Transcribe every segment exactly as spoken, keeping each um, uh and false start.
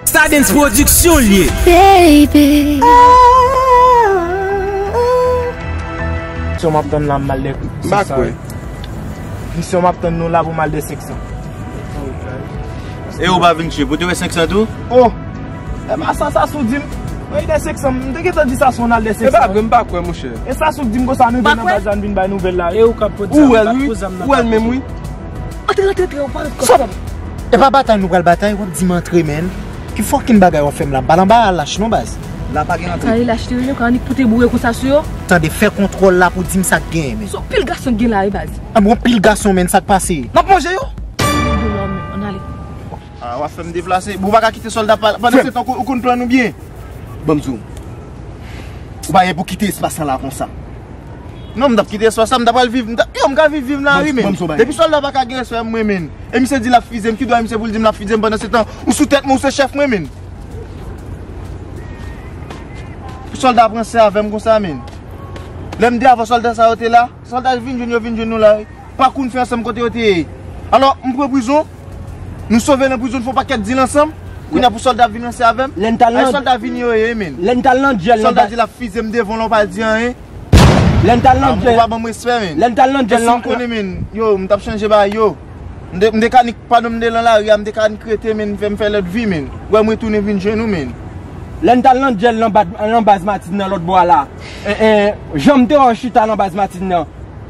Stardens Production l ye. Baby. Misyon m ap tann la, m mal de. M pa kwè. Misyon m ap tann nou la pou mal de senk san. E ou pa vin chip, ou te wè senk san tou? Oh! E pa sa, sa sou di m. Mwen de senk san, m te gentan di sa sou nan de senk san. E pa vre, m pa kwè, monchè. E sa sou di m konsa, nou vin nan baz la, n vin bay nouvèl la. E ou k ap pot zam, ou wè l, wi. Ou wè l menm, wi. Antre, antre, antre, ou pa ret konsa. E pa batay nou pral batay, w ap di m antre, menn. Ki fucking bagay w ap fè m la? M pa nan bagay lach non, baz. La pa gen antre. Sa e lach li rele, ou ka annik pote boure konsa sou yo? Tande, fè kontwòl la pou di m sa k genyen, menn. Se yon pil gason k gen la, wi, baz. A, bon, pil gason, menn, sa k pase? N ap manje yo? Ann ale. A, w ap fè m deplase. Bon, ou pa ka kite sòlda pa, pandan se tan ou konn plan nou byen. Ban m di w. Ou pa gen pou kite espas lan la konsa. Non, m t ap kite espas la, m ta pral viv, m ta, yo, m ka viv, viv m la, wi, men. Depi sòlda pa ka gen respè pou mwen, men. E misye di l ap fize m, ki dwa misye pou l di m l ap fize m pandan se tan ou sou tèt mwen, ou se chèf mwen, men. Pou sòlda pran sè avè m konsa, men. Lè m de avan sòlda sa yo te la, sòlda vin jwenn yo, vin jwenn nou la, wi. Pakou n fè ansanm kote yo te ye. Alò, m pran prizon, nou sove nan prizon, n fè yon pakèt dil ansanm. Kounye a pou sòlda vin ranse avè m. Lè n t al nan, sòlda vini yo ye, men. Lè n t al nan dyèl nan, sòlda di l ap fize m devan w, la w pa di anyen. Lè n t al nan dyèl. Ou pa ban m respè, men. Lè n t al nan dyèl lan. Si m konnen, men, yo, m t ap chanje bagay yo. M te, m te ka nik pandan m te lan lari a, m te ka nik rete, men, fè m fè lòt vi, men. Ou wè m retounen vin jwenn ou, men. Lè n t al nan dyèl nan baz, nan baz Matin nan lòt bò a la. E, e, jan m te wè w chita nan baz Matin nan.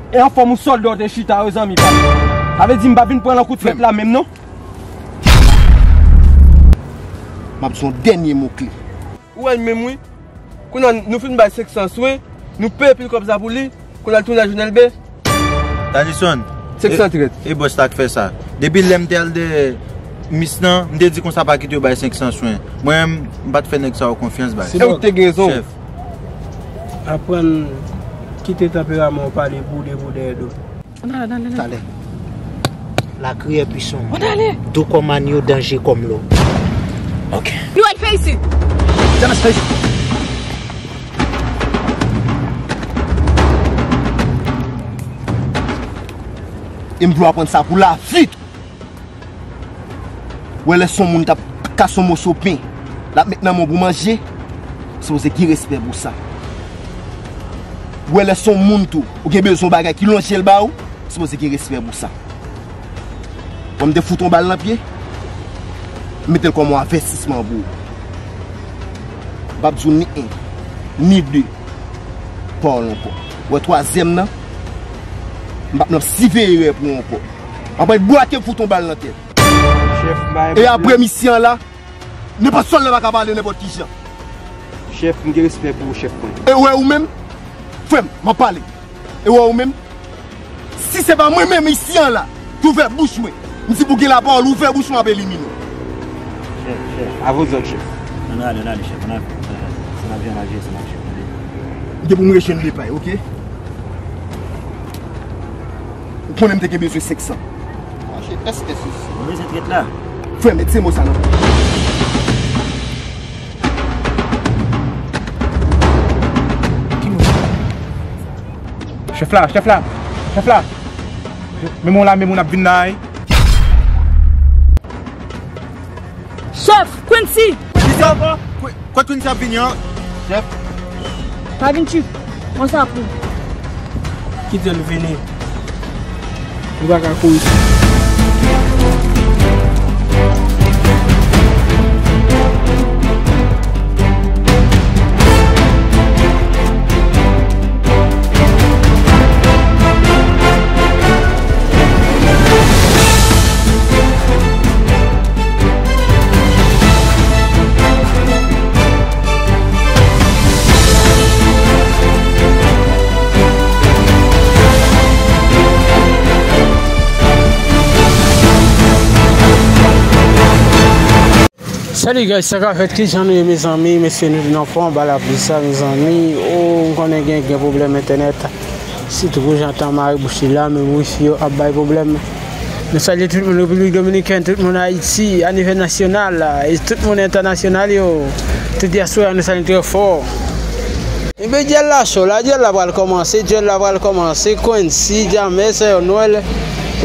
E anfòm ou sòlda w te chita yo, zanmi pa m. Sa vle di m pa vin pran nan kout fèt la menm non. M ap di yon dènye mo kle. Ou wè l menm wi. Kounye a nou fin bay senk san swen, nou peye pil kòb sa pou li, kounye a l tounen al jwenn Elbe. Tanison. Senk san trèt. E bòs la k fè sa. Depi lè m te al dèyè mis lan, m te di konsa pa kite yo bay senk san swen. Mwen menm, m pa t fè nèg sa yo konfyans, baz. E ou te gen rezon. Chèf. Aprann kite tanperaman w pale pou de pou dèyè do. Talè. Lakriyè pwisan. Do kòm anyo, danje kòm lò. Ok. Nou al fè isit. James fè isit. E m vle w aprann sa pou lavi. Wè lè se yon moun k ap kase yon moso pen, l ap met nan men w pou manje, sipoze gen respè pou sa. Wè lè se yon moun tou, ou gen bezwen yon bagay ki lonje l ba ou, sipoze gen respè pou sa. Wè m te fout yon bal nan pye, m mete l kòm yon avètisman pou ou. M p ap di w ni en, ni de pawòl ankò. Wè twazyèm nan, m p ap nan siveye pou ou ankò. Apre bwa ke fout yon bal nan tèt. Chèf, bay. E apre misye an la, nenpòt sòlda pa ka pale nenpòt kijan. Chèf, m gen respè pou ou, chèf mwen. E wè ou menm, frè m, m ap pale. E wè ou menm, si se pa mwen menm isi an la ki ouvè bouch mwen, m di pou gen lapawòl, ouvè bouch mwen, m ap elimine w. Chèf, chèf, avè zòd, chèf. Ann ale, ann ale, chèf, ann ale. Se n ap jwe, n ap jwe, se n ap jwe, tande. M gen pou m rejwenn Lepay, oke? Ou konnen m te gen bezwen senk san. Mache pès pès isi. Ou bezwen trèt la? Frè, met se mo sa nan. Chèf la, chèf la, chèf la. Men moun la, men moun ap vin la, wi. Chèf, Quincy! Kisa ankò? Kwe-, Kot Quincy ap vini an? Chèf. Pa vin chif. Mwen sa pou. Kite l vini. Ou pa ka kouri. Salut guys, sa ka fèt, kijan nou ye mezanmi? Mesye, nou vin anfòm anba lapli sa mezanmi. Oh, m konnen gen, gen pwoblèm entènèt. Sitou pou jan tan mare bouch li la, menm wifi yo ap bay pwoblèm. Nou salye tout moun Repiblik Dominikèn, tout moun Ayiti, a nivo nasyonal, e tout moun entènasyonal yo. Tout dyaspora, nou salye trè fò. Ebyen, dyèl la cho la, dyèl la pral kòmanse, dyèl la pral kòmanse, Quincy, James, Noël,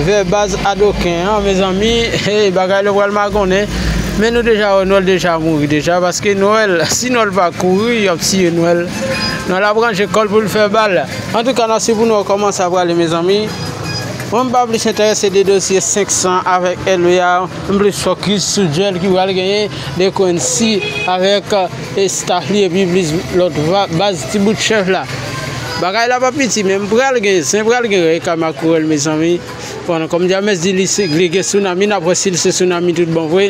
vè baz Adoken an, mezanmi, hey, bagay la pral magonnen. Men nou deja wè Nwèl deja mouri deja, paske Nwèl, si Nwèl pa kouri, y ap tiye Nwèl. Nwèl ap ranje kò l pou l fè bal. Antouka, n ap swiv pou nou wè kòman sa prale, mezanmi. Mwen, m pa plis enterese de dosye senk san avèk L V A, m plis fokis sou djèl ki pral genyen de Quincy avèk, e, staff li, epi plis lòt va-, baz ti bout chèf la. Bagay la pa piti, men m pral gen zen, pral gen rèy kay makourèl, mezanmi. Bon, kòm Djamès di li se, li gen sounami, n ap wè si l se sounami tout bon vre.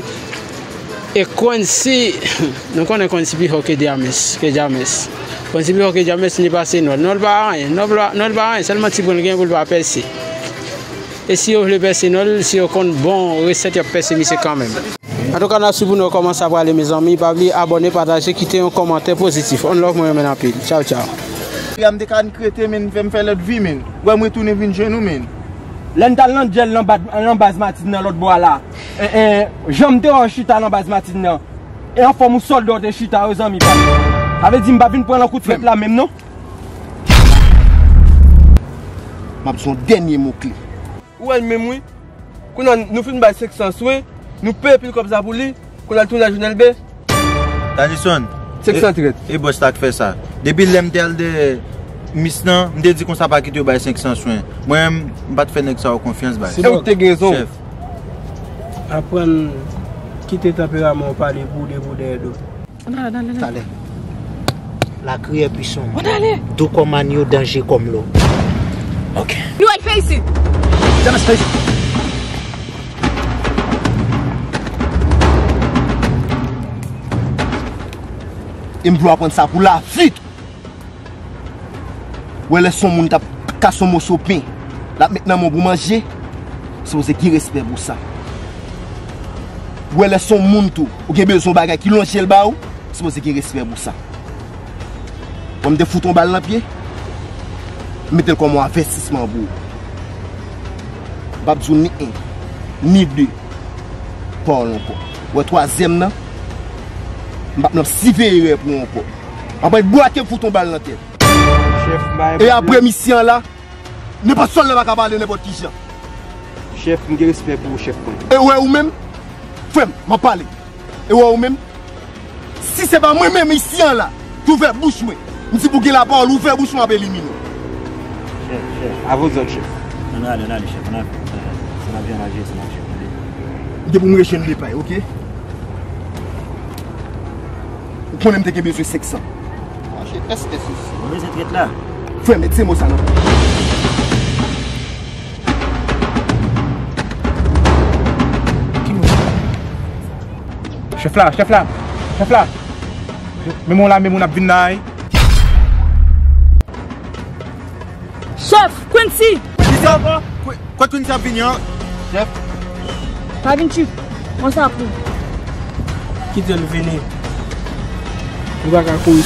E Quincy, nou konnen Quincy pi fò ke Djamès, ke Djamès. Quincy pi fò ke Djamès, li pase Nwèl. Nwèl pa anyen, Nwèl pa, Nwèl pa anyen, sèlman ti pwen l gen pou l pa pèse. E si yo vle pèse Nwèl, si yo konn bon resèt, y ap pèse misye kanmenm. Antouka, n ap swiv pou nou wè kòman sa prale, mezanmi. Pa bliye abòne, pataje, kite yon kòmantè pozitif. On love, mwen renmen n anpil. Tchaw, tchaw. Ya m te ka n krete, men fè m fè lòt vi, men. Wè m retounen vin jwenn ou, men. Lè n t al nan djèl nan ba-, nan baz Matin nan lòt bò a la. E, e, jan m te wè w chita nan baz Matin nan. E anfòm ou sòlda w te chita yo, zanmi pa m. Sa vle di m pa vin pran nan kout fèt la menm, non? M ap di yon dènye mo kle. Ou wè l menm wi. Kounye a nou fin bay senk san swen, nou peye pil kòb sa pou li, kounye a l tounen al jwenn L B. Tanison, senk san trèt. E, e bòs la k fè sa. Depi lè m te al dèyè mis lan, m te di konsa pa kite yo bay senk san swen. Mwen menm, m pa t fè nèg sa yo konfyans bay. E ou te gen rezon. Chèf. Aprann kite tanperaman w pale pou w de pou dèyè do. Talè. Lakriyè pwisan. Dou kòm anyo, danje kòm lò. Ok. Nou al fè isit. James, fè isit. E m vle w aprann sa pou lavi tou. Ou wè lè se yon moun k ap kase yon moso pen, l ap met nan men w pou manje, ou sipoze gen respè pou sa. Ou wè lè se yon moun tou, ou gen bezwen yon bagay ki lonje l ba ou, ou sipoze gen respè pou sa. Bon, m te fout yon bal nan pye, m mete l kòm yon avètisman pou ou. M p ap di w ni en, ni de pawòl ankò. Ou wè twazyèm nan, m p ap nan siveye pou ou ankò. Apre bwake fout yon bal nan tèt. Chèf, m pa... E apre misye an la, nenpòt sòlda pa ka pale nenpòt ki jan. Chèf, m gen respè pou ou, chèf mwen. E ou wè ou menm, frè m, m ap pale. E ou wè ou menm, si se pa mwen menm isi an la ki ouvè bouch mwen, m di pou gen lapawòl, ouvè bouch mwen, m ap elimine w. Chèf, chèf, a vos òd, chèf. Ann ale, ann ale, chèf, ann ale. Se n ap jwe, n ap jwe, se n ap jwe, tande. M gen pou m rejwenn Lepay, oke? Ou konnen m te gen bezwen senk san. Mache tès tès isi. Ou bezwen trèt la. Frè m, met se mo sa nan. Ki mo sa? Chèf la, chèf la, chèf la. Men moun la, men moun ap vin la, wi. Chèf, Quincy! Kisa ankò? Kot Quincy ap vini an? Chèf. Pa vin chif. Mwen sa pou. Kite l vini. Nou pa ka kouri.